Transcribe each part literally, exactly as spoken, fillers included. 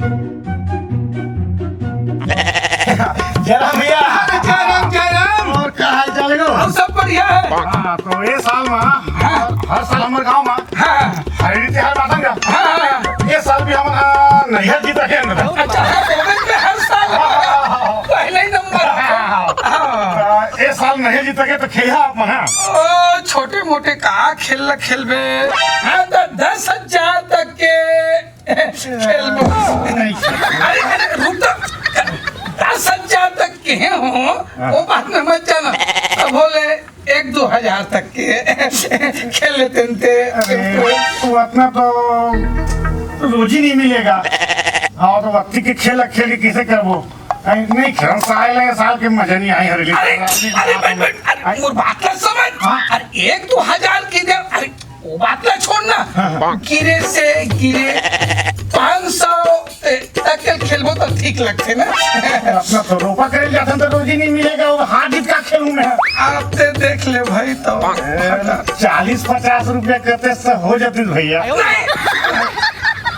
जय राम भैया। जय राम, जय राम। और का हाल चाल है गो? हम सब बढ़िया है। हाँ, तो ये साल में हर साल हमारे गांव में हाँ। हरेली त्योहार मनाथन गा। हाँ। ये साल भी हम, आ, नैहर जीत के अंदर। अच्छा, हाँ, वो में हर साल हाँ, हाँ, हाँ, हाँ। पहले ही नंबर। हाँ, हाँ। हाँ। आ, ये साल नैहर जीत के तो खेला आप मन, हाँ। ओ, छोटे मोटे का खेल खेलबे? हाँ, तो दस हजार तक के खेलबो। नहीं। अरे, अरे, रुक तो। दस हजार तक के हो, हाँ। वो बात में मत जाना। अब बोले, एक दो हजार तक के खेल लेते हैं ते। अरे, वो अपना तो रोजी नहीं मिलेगा। हाँ, तो वत्ती के खेल खेल के कैसे करबो? नहीं, नहीं खेल, साल है, साल के मजा नहीं आए हरेली। अरे, अरे, भाई, भाई, अरे, मोर बात ला समझ। हाँ। अरे, एक दो हजार की दे, अरे, वो बात ला छोड़ ना। हाँ, हाँ। गिरे से गिरे पाँच सौ तक के खेलबो तो ठीक लगथे ना। अपना तो रोपा करे जाथन तो रोजी नहीं मिलेगा, वो हार जीत का खेलूं मैं। आप ते देख ले भाई तो। ए, चालीस पचास रुपया करते से हो जाते भैया। नहीं।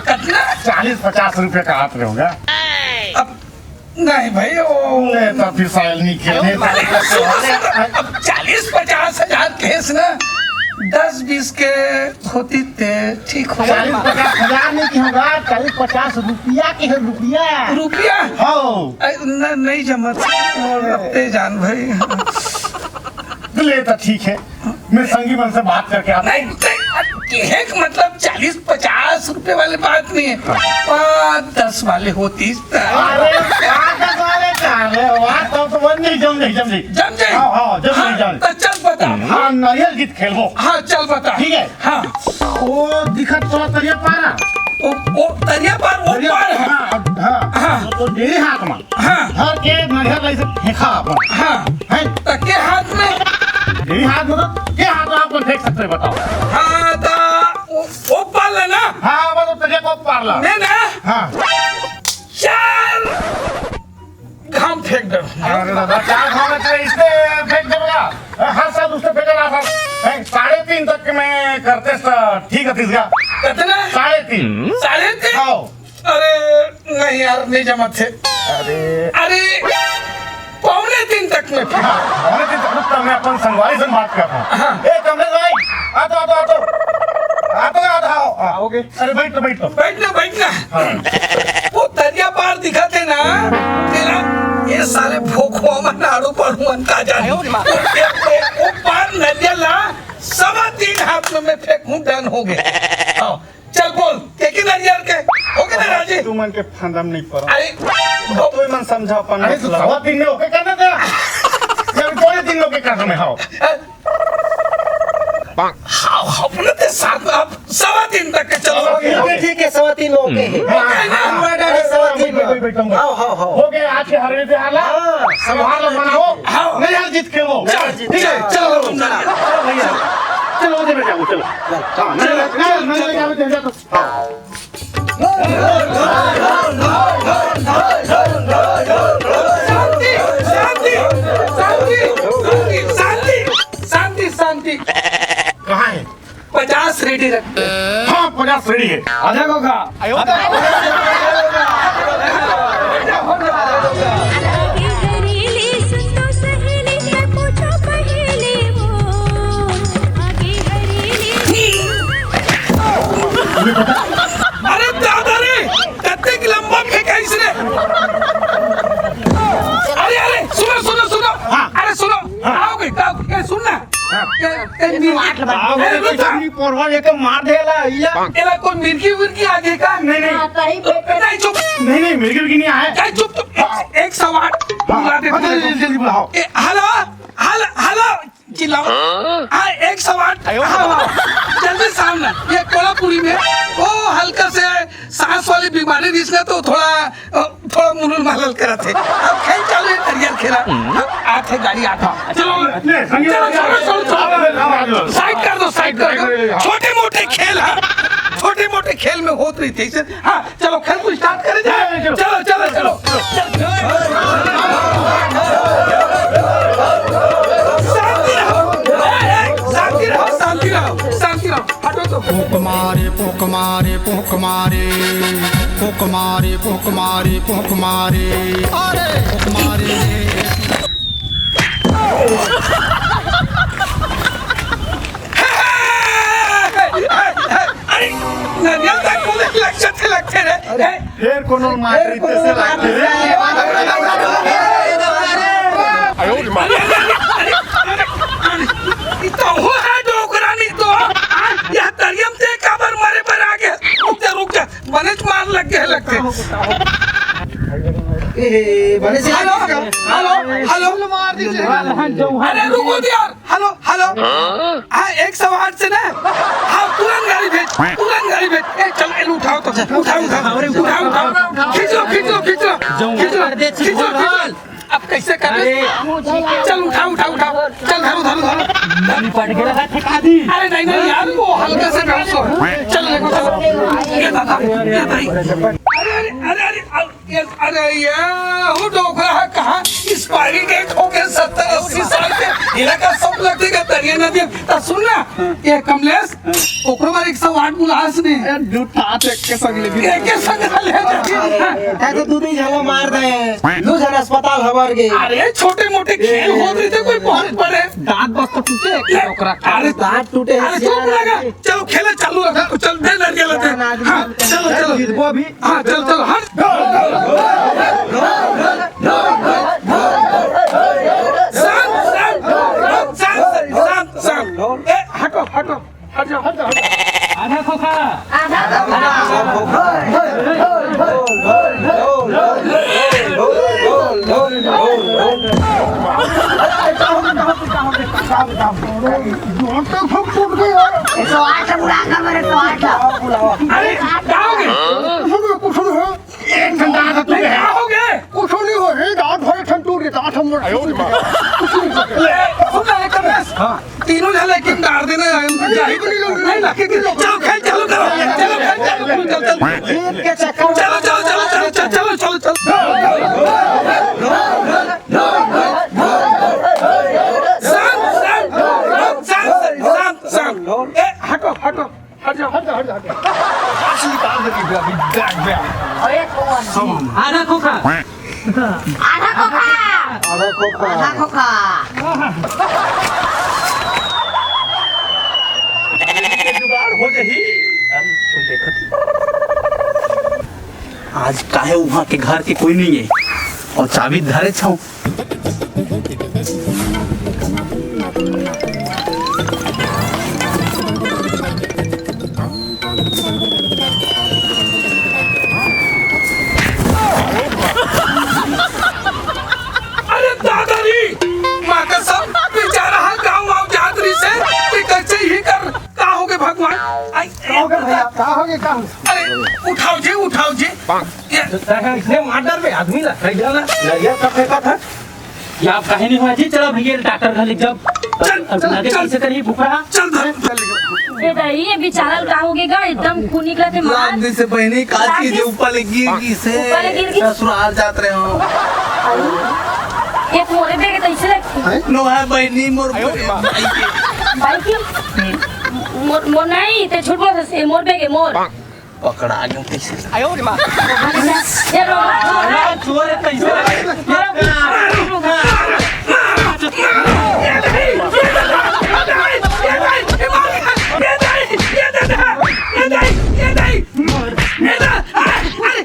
कितना? चालीस पचास रुपया का हाथ रहोगा। अब नहीं भाई, वो ले तो फिर साल नहीं खेले। अरे, सुनो, सुनो, अब चालीस पचास हजार केस ना, दस बीस के होती ते ठीक हो। चालीस पचास हजार नहीं की होगा, चालीस पचास रुपया की है, रुपया। रुपया? हाँ। अरे, न-, नहीं जमत, और अब ते जान भाई। ले तो ठीक है। मैं संगी मन से बात करके आता हूँ। नहीं, नहीं, केहे के मतलब चालीस पचास रुपए वाले बात नहीं है, पाँच दस वाले होती। अरे, पाँच दस वाले का? अरे, वाह, तब तो वो नहीं, जम जाई, जम जाई। जम जाई? हाँ, हाँ, जम जाई, हाँ, जम जाई। तो चल बता। हाँ, नारियल गीत खेलबो। हाँ, चल बता। ठीक है। हाँ। वो दिखत तो तरिया पारा। वो, वो तरिया पार, वो तरिया पार है। हाँ, हाँ। हाँ। वो तो डेढ़ हाथ में। हाँ। धर के नरियर ला ऐसे फेंका अपन। हाँ। हैं? त के हाथ में? यही हाथ में तो, के हाथ में आप फेंक सकते हैं, बताओ। हाँ, त वो, वो पार ला ना? हाँ, बस वो तरिया को पार ला। मैं ना? हाँ। चार घाम फेंक दे। अरे दादा, चार घाम में तो इसने फेंक देगा। हर साल उसने फेंका ना था। हैं, साढ़े तीन तक के मैं करते स-, ठीक है, तीस का। कितना? साढ़े तीन। साढ़े तीन? हाँ। अरे नहीं यार, नहीं जमत हे। अरे। अरे, पौने तीन तक में फिर। हाँ, पौने तीन तक रुक, मैं अपन संगवारी से बात करता हूँ। हाँ। ए, कमलेश भाई, आ तो, आ तो, आ तो। आ तो, आ तो, आओ, आओ। आओगे? अरे, बैठ तो, बैठ तो। बैठ ना, बैठ ना। हाँ। वो तरिया पार दिखत हे ना, तेरा ये साले फोखुआ मन, आड़ू पाड़ू मन का जाने। आयो रे माँ। वो, वो, वो पार नरिया ला, सवा तीन हाथ में मैं फेंकूं, डन हो गया। हाँ। चल बोल, के के नरियर के? हो गए ना राजी? तुमन के फंदा में नहीं पड़ा। अरे, तुमन समझा अपन अरे, तो मतलब। सवा तीन में ओके करना था। जब कोई दिन ओके करना में, हाँ। हाँ, हाँ, अपने ते साथ में आप सवा तीन तक के चलो। ठीक है, ठीक है, सवा तीन ओके है। हम्म। ओके ना? हाँ, हाँ, हाँ। पूरा डाले सवा तीन में। बैठ, बैठ, बैठ, बैठ। हाँ, हाँ, हाँ। हो गए आज के हरेली त्योहार ला। हाँ, त्योहार ला मनाओ। हाँ। नहीं यार, जीत के वो। चल, ठीक है, चल, चलो तुम चलो। चलो भैया। चलो, उधर में जाओ, चलो। हाँ, नहीं, नहीं, नहीं, नहीं, नहीं, नहीं, नहीं, नहीं, नहीं। शांति, शांति, शांति, शांति, शांति, शांति। कहाँ है? पचास रेडी रखते हैं। हाँ, पचास रेडी है। आधा को का? आगे हरेली सुन तो सहेली, मैं पूछो पहेली वो। आगे हरेली। अरे दादा रे, कत्ते की लंबा फेंका इसने। अरे, अरे, सुनो, सुनो, सुनो। हाँ। अरे, सुनो। हाँ। आओगे, आओगे, सुन ना। हाँ। ए, ए, मिर्गी, अरे, रुक जा। अपनी पोरवा लेके मार देला, या। एला कोई मिर्गी विर्गी आ गई का? नहीं, नहीं। हाँ, कहीं पे नहीं, चुप। नहीं, नहीं, मिर्गी विर्गी नहीं आए। क्या चुप, चुप। एक, एक सवाल हाँ, बुला दे हाँ, तुमको। जल्दी, जल्दी बुलाओ। ए, हेलो, हेलो, हेलो, चिल्लाओ। हाँ, एक सवाल। आयो। हाँ, हाँ, जल्दी सामने। ये कोलापुरी में, वो हल्का से सांस वाली बीमारी इसने तो थोड़ा अ, थोड़ा मुलुल मालल करत हे। अब खेल चालू हे, तरियर खेला। हम्म। हाँ, आत हे गाड़ी, आत हे। चलो, ले, संगीत चलो, वाला चलो, चलो, चलो। आ, आ, आ, आ, आ। साइड कर दो, साइड कर दो। हाँ। छोटे मोटे खेल, हाँ। छोटे मोटे खेल में होत रहिथे इसे। हाँ, चलो, खेल को स्टार्ट करें, चलो। चलो, चलो, चलो, चलो। शांति रहो। ए, ए, शांति रहो, शांति रहो, शांति रहो। हटो तो। फूक मारे, फूक मारे पुक मारे, पुक मारे, पुक मारे, पुक मारे, अरे पुक मारे। अरे, नरियल तक मुझे लक्षण से लगते रहे। अरे, फेर कोनो मार रहिथे से लागथे रे। अरे, अरे, अरे, अरे, अरे, अरे, अरे, अरे, तो हो है डोकरा नहीं तो, आ, यह तरियम ते काबर मरे बर आ गया? रुक जा, रुक जा, बनेच मार लग गया लगथे। ए, बने से हेलो, हेलो, हेलो। अरे रुको यार, हेलो, हेलो। हाँ, एक सौ आठ से ना। हाँ, तुरंत गाड़ी भेज, तुरंत गाड़ी भेज। ए, चल, ए, उठाओ तो, उठाओ, उठाओ, उठाओ, उठाओ। खींच लो, खींच लो, खींच लो, खींच लो, खींच लो। अब कैसे कर रहे? चल, उठाओ, उठाओ, उठाओ। चल, धरो, धरो, धरो। अरे नहीं, नहीं यार, वो हल्का से बेहोश हो। चल, देखो, चल। ये दादा, ये भाई। अरे, अरे, अरे, अरे, ये, अरे ये, वो डोकरा है, कहाँ एक्सपायरी डेट हो गया, सत्तर अस्सी साल के, इन्हें का सब लगते का तरिया ना दिया। तो सुन ना, ये कमलेश, ओकरो बार एक सौ आठ बुलास ने। ए, दू ठात एक के संग ले भी। एक के संग ले जा। ए, तो दू दिन झाला मार दे। दू झन अस्पताल हबर गे। अरे, छोटे मोटे खेल होत रहिथे, कोई बहुत बड़े। दांत बस तो टूटे एक ओकरा। अरे, दांत टूटे है, अरे, चुप लगा। चलो, खेले चालू रखा, चल दे नरियल दे। हाँ, चलो, चलो। जीतबो अभी। हाँ, चल, चल, हट। शांत, शांत, शांत, शांत, शांत। ए, हटो, हटो, हट जाओ, हट जाओ, हट जाओ। आधा खोखा। आधा खोखा। एक सौ आठ बुला कर मेरे, एक सौ आठ। अरे, क्या हो गया? कुछ नहीं है। एक घंटा का तू है। क्या हो गया? कुछ नहीं हो, हे दांत भरे ठंडू रे, दांत हम। आयो रे माँ। ले, सुन ना, एक कमलेश। हाँ। तीनों झन लेकिन डार देना है, उनको जाहिर नहीं, नहीं, नहीं, नहीं, नहीं, चलो, खेल चालू करो, चलो, खेल चालू करो, चल, चल। जीत के चक्कर में चलो, चलो, चलो, चलो, चलो, चलो, चलो। शांत, शांत, शांत, शांत, शांत। ए, हटो, हटो। हट जाओ, हट जाओ, हट जाओ, हट जाओ। आज निकाल देंगे अभी, अभी, अभी। अरे, कौन? सब हम। आधा खोखा। आधा खोखा। आधा खोखा। आधा खोखा। जुगाड़ हो जाही। आज काहे वहां के घर के कोई नहीं है और चाबी धरे छो। अरे दादा रे, माँ कसम, बेचारा हा गाँव वाव जात रहिसे, ये कैसे ही कर, का हो गए भगवान? आई, का हो गए भैया? का हो गए, का हो गए? अरे उठाओ जी, उठाओ जी। ये तैं इसने मार डार बे, आदमी ला खाई डाला, नरिया का फेंका था। ये आप कहीं नहीं हुआ जी, चला भैया डॉक्टर घर ले जब। चल, अब चल, लगे चल। कैसे करी बुकरा? चल, चल, चल। ए दाई, ये बेचारा का हो गया, एकदम खून निकला थे मार। लाग दिस बहिनी, काची लाग जे दिस। ऊपर ले गिर गिस हे। ऊपर ले गिर गिस। ससुराल जात रहे हो। एक मोरे बेगे तैसे लगती। नो है बहिनी, मोर भाई के। भाई की? मोर, मोर नहीं, ते झूठ बोल रहे, मोर बेगे, मोर। पकड़ा गयो कैसे? आयो रे माँ। ये लो। चोर है कैसे? अरे,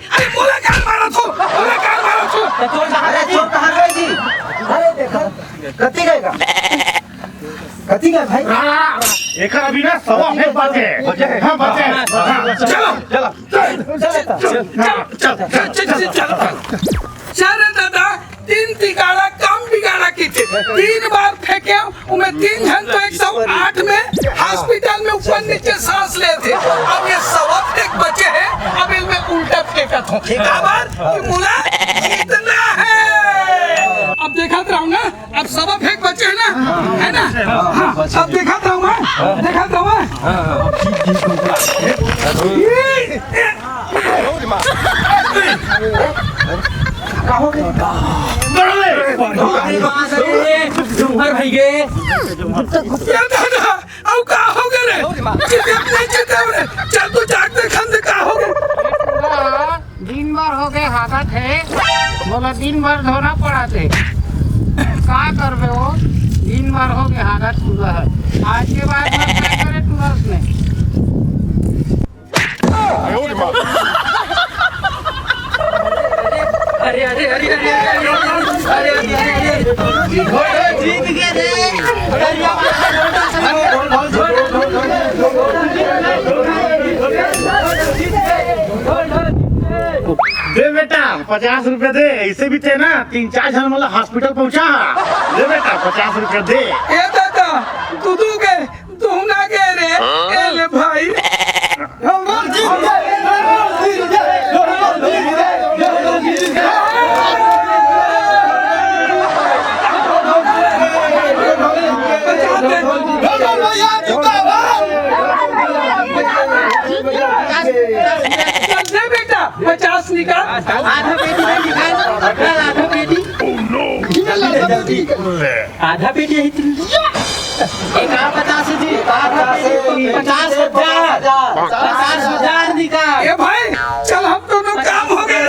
अरे, मोला कान मारा थो, मोला कान मारा थो। अरे, चोर कहाँ गए जी? अरे, देखो, कति गए का? कति गए भाई? एकर अभी ना सवा फेंक बाचे। बचे? हाँ, बचे। हाँ, चलो, चलो। चल, चल, चल, चल, चल, चल, चल, चल। चल रे दादा, तीन तिगाड़ा कम बिगाड़ा की थी। तीन बार फेंके, उमें तीन झन तो एक सौ आठ में हॉस्पिटल में ऊपर नीचे सांस ले थे। अब ये सवा फेंक बचे हैं, अब इनमें उल्टा फेंका था। काबर कि मोला जीतना है। अब देखत रहो ना, अब सवा फेंक बचे है ना, है ना? हाँ, अब देखत रहो मैं, देखत रहो मैं। ये, ये, का हो गया? डूंगर भाई गे। ये दादा, अब का हो गया रे? जीते नहीं जीते रे? चल तू जाग दे। हागत हे, मोला दिन भर धोना पड़त हे। का करबे वो? दिन भर हो गए हागत पूरा है। आज के बाद मैं क्या करे टूरस में? अरे, अरे, अरे, अरे, अरे, अरे, अरे, अरे, अरे, अरे, जीत गए रे। दे बेटा, पचास रुपया दे। ऐसे भी थे ना, तीन चार झन मोला हॉस्पिटल पहुंचा। दे बेटा, पचास रुपया दे। ए दादा, तू दू के, तू ना गे रे। ए ले भाई। चल दे बेटा, पचास निकाल। आधा पेटी में निकाल, निकाल आधा पेटी। आधा पेटी है इतनी। एक आध पचास जी, पचास हजार, पचास हजार निकाल। ए भाई, चल हम दोनों काम हो गए।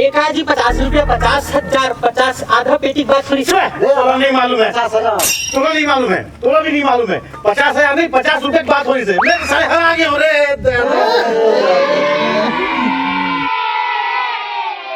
एक आध जी पचास रुपया, पचास हजार, पचास, आधा पेटी की बात सुनी। तोला नहीं मालूम है, तोला नहीं मालूम है, तोला भी नहीं मालूम है। पचास हजार नहीं, पचास रुपया की बात हो रही है। मैं साले हर आगे हो रहे हैं।